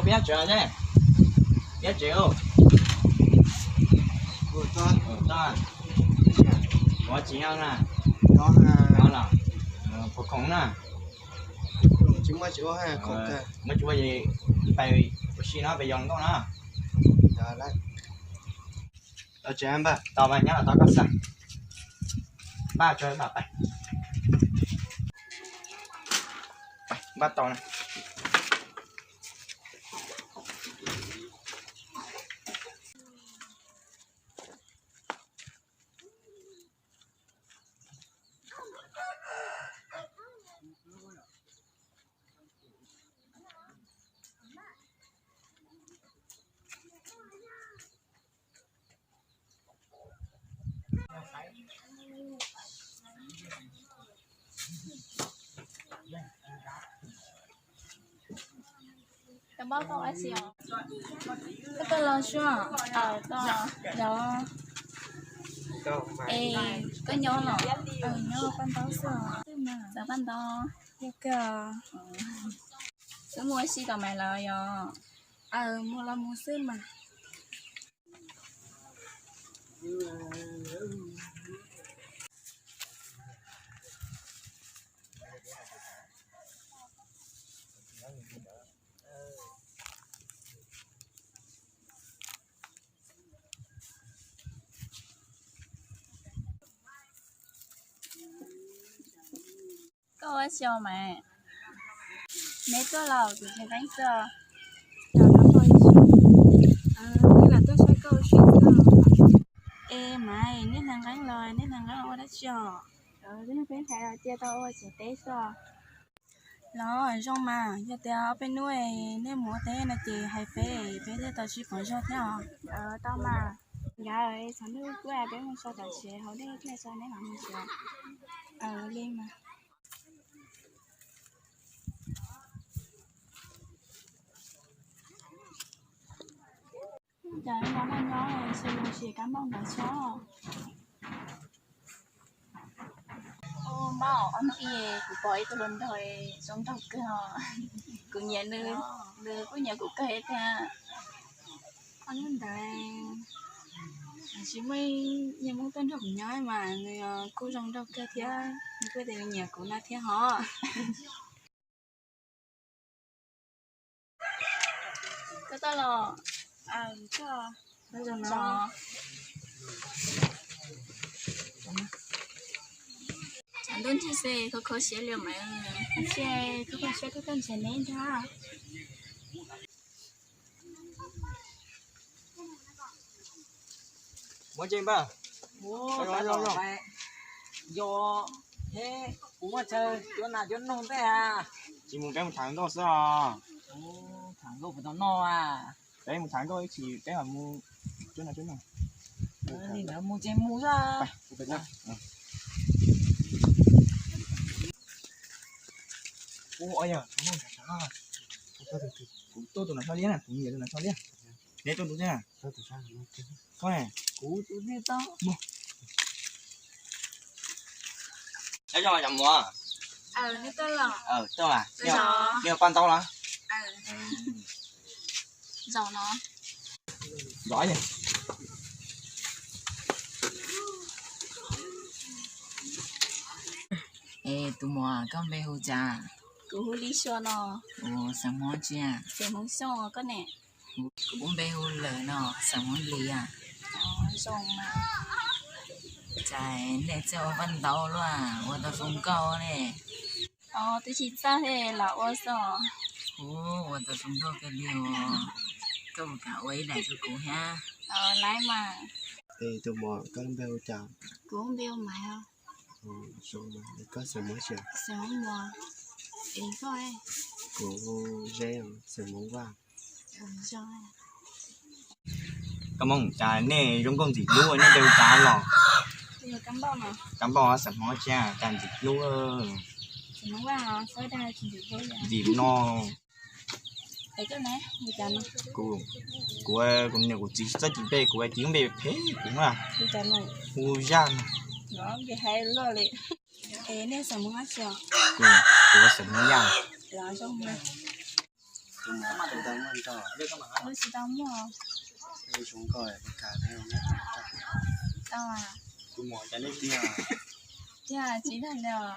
Nyob tsev ne, nyob tsev. Ua tsis nyob na, los puas khoom na? Muaj tsis ua, pais ua si no pais yos nkauj no. Tau mas nyob los tau koj xwb. Npaj tso mam pais. Npaj tau na. Koj los Suab? Koj nyob los? Nyob Paj Ntaub xwb. Xav Paj Ntaub. Wb mus ua si tom Maiv lawv yog? Mus los mus xwb mas. Koj ua xyov Maiv, neb tuaj los kuv tsis nqeeb xwb. Lam tuaj saib koj ua si xwb. Es Maiv, neb hnav nqeeb los neb hnav nqeeb ua dab tsi os? Peb hnav cia tau ua tsev teb xwb. Los zoo mas, yog tias ob peb hnub nej mus ua teb no ces hais peb, peb thiaj tau sib pov zog thiab os. Tau mas, nkawd txog hnub kuj peb mus so tom tsev hauv dej thiaj so neb mam mus tsev. Li mas. Cas neb nyob nyob ntshe mus sim kab npauj ntawd xwb. Npauj, ob hnub ib kuv pom ib tug hluas nraug zoo nraug kawg os. Kuv nyiam nws, nws kuj nyiam kuv kawg thiab. Ob hnub ntawd tsis muaj ib niag Hmoob tuaj nrog kuv nyob mas nws kuj zoo nraug kawg thiab nws kuj tias nws nyiam kuv no thiab hos. Koj tuaj los? Tshav ntuj ntshe xwb kho kho siab li mas. Ntshe kho kho siab koj tuaj nrhiav neb ntag. Muab ntsej npawg. Yog, yog, yog. Yog, es kuv muaj chaw cuab nas cuab noog ntej a. Tsis mus peb mus tham nkauj xwb os. Tham nkauj puas tau noj a? Peb mus tham nkauj ib chim peb mam mus cuab nas cuab noog. Li ntawd mus ces mus xwb. Kuv tuaj tus nas tshoj liab na, kuv nyiam tus nas tshoj liab. Neb tuaj tus twg na? Koj ne? Kuv tus twg tau. Nyob zoo, cov muam. Tuaj mas. Nej ua Paj Ntaub los? Zaum no. Zov. Es tus muam, koj npe hu cas? Kuv hu Li Xyoo no. Xeem Hmoob tsi? Xeem Hmoob Xyooj, koj ne? Kuv npe hu Lawm no, xeem Hmoob Lis a. Zoo mas. Cas nej txawj ua Paj Ntaub luaj, ua tau zoo nkauj ne. Twb tsis txawj thiab los ua xwb. Ua tau zoo nkauj kawg li os. Koj puas kam ua ib daim rau kuv thiab? Laiv mas. Es tus muam, koj lub npe hu cas? Kuv npe hu Maiv. Zoo mas, koj xeem Hmoob tsi? Xeem Hmoob Muas. Es koj? Kuv hu Zeb, xeem Hmoob Vaj. Koj Hmoob, cas nej zoo nkauj ntxim hlub, nej npe hu cas los? Kab Npauj, xeem Hmoob tsi, cas ntxim hlub. Ntxim no. Kuv, kuv, kuv niam kuv txiv txawj tis npe, kuv tis lub npe phem kuv na. Hu Yaj no. Kuv, kuv xeem Hmoob Yaj. Tsis tau muaj. Tau a. Tiag, tsis tau li os.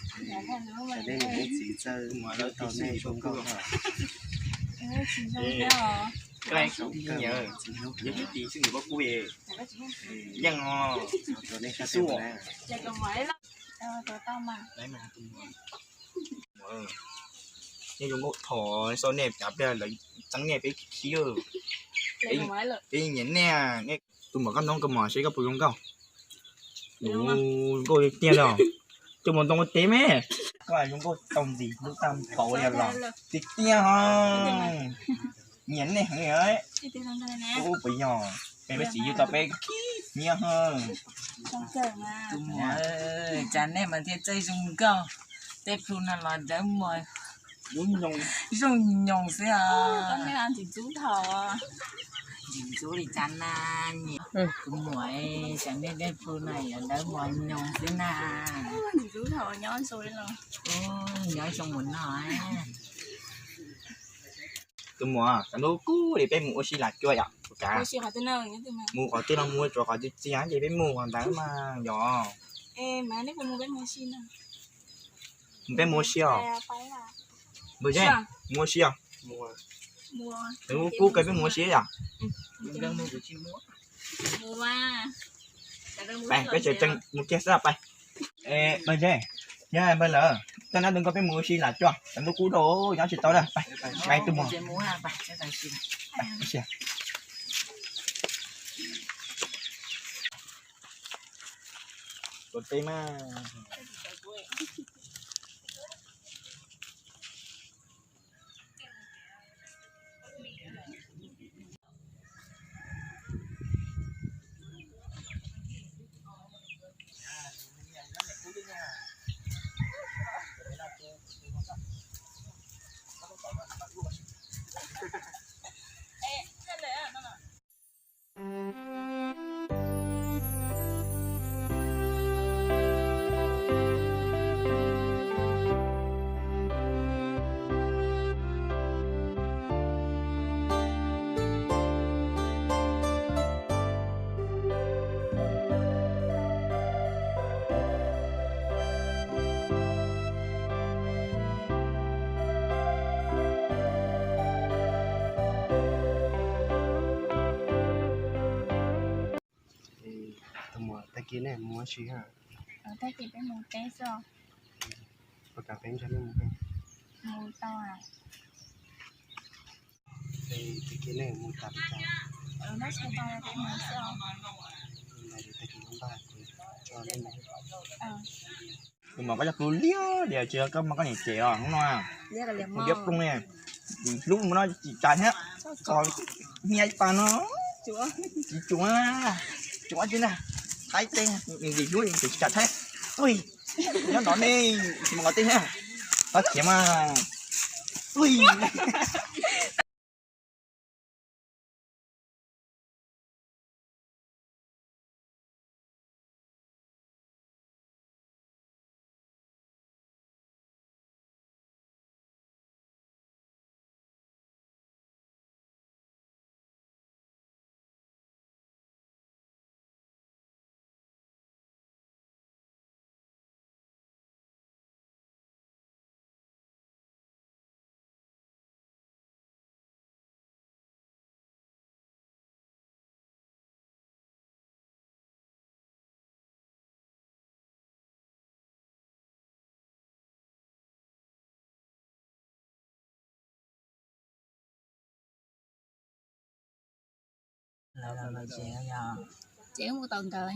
Tsis zoo thiab os. Yeej os. Nej zoo nkauj, thov xav nej cav pliag lawv txeeb nej peb khib. Peb nyiam nej. Tus muam, koj ntoo koj mos seb koj puas zoo nkauj. Zoo nkauj tiag li os. Coj mus ntoo ua teb me. Koj zoo nkauj tau ntxiv lub tag npaum li los tiag tiag os. Nyiam nej heev. Ub, puas yog peb, peb txiv yug tau peb khib nyiab heev. Tus muam, cas nej mas thiaj txawj zoo nkauj. Tej plhu no los dawb mos, zoo nyoos xwb os. Ntxim ntxub li cas na. Tus muam, cas nej tej plhu no yuav dawb mos nyoos xwb na. Nyob zoo mus no. Tus muam, tam hnub kub li peb mus ua si lam cuab yom. Mus qhov twg los mus, tsuav qhov txias txias ces peb mus qhov ntawd mas yog. Mus peb mus ua si os. Npawg Zeb, mus ua si os. Tam hnub kub kawg peb mus ua si yom. Peb tseem tseem mus kiag xwb peb. Npawg Zeb, yog npawg lawm, tag nab tus nkauj peb mus ua si lam cuab, tam hnub kub rau nyob tsis tau lawm. Peb tus muam. Ua teb mas. Tus muam, tag kis nej mus ua si ha? Tag kis peb mus teb xwb. Puas kam peb nrog nej mus? Mus tau. Tag kis nej mus tas li cas? Tag kis npaj kuv tso nej mus. Tus muam, koj cov plhu liab lias, tsis yog koj muaj koj niam cem os hnub no. Liab ploog ne, hlub mus no tsis tsa thiab. Txog hnia ib pas no tsis tsuav, tsuav tsis na. Qaib teb, hlub tsis tsa thiab. Ui, nyob no ne, tsis mus qhov twg thiab. Qhov khiav mas. Ui. Ces mus tau nkawd.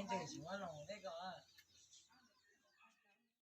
Ntses tsis muab zoo thiab koj.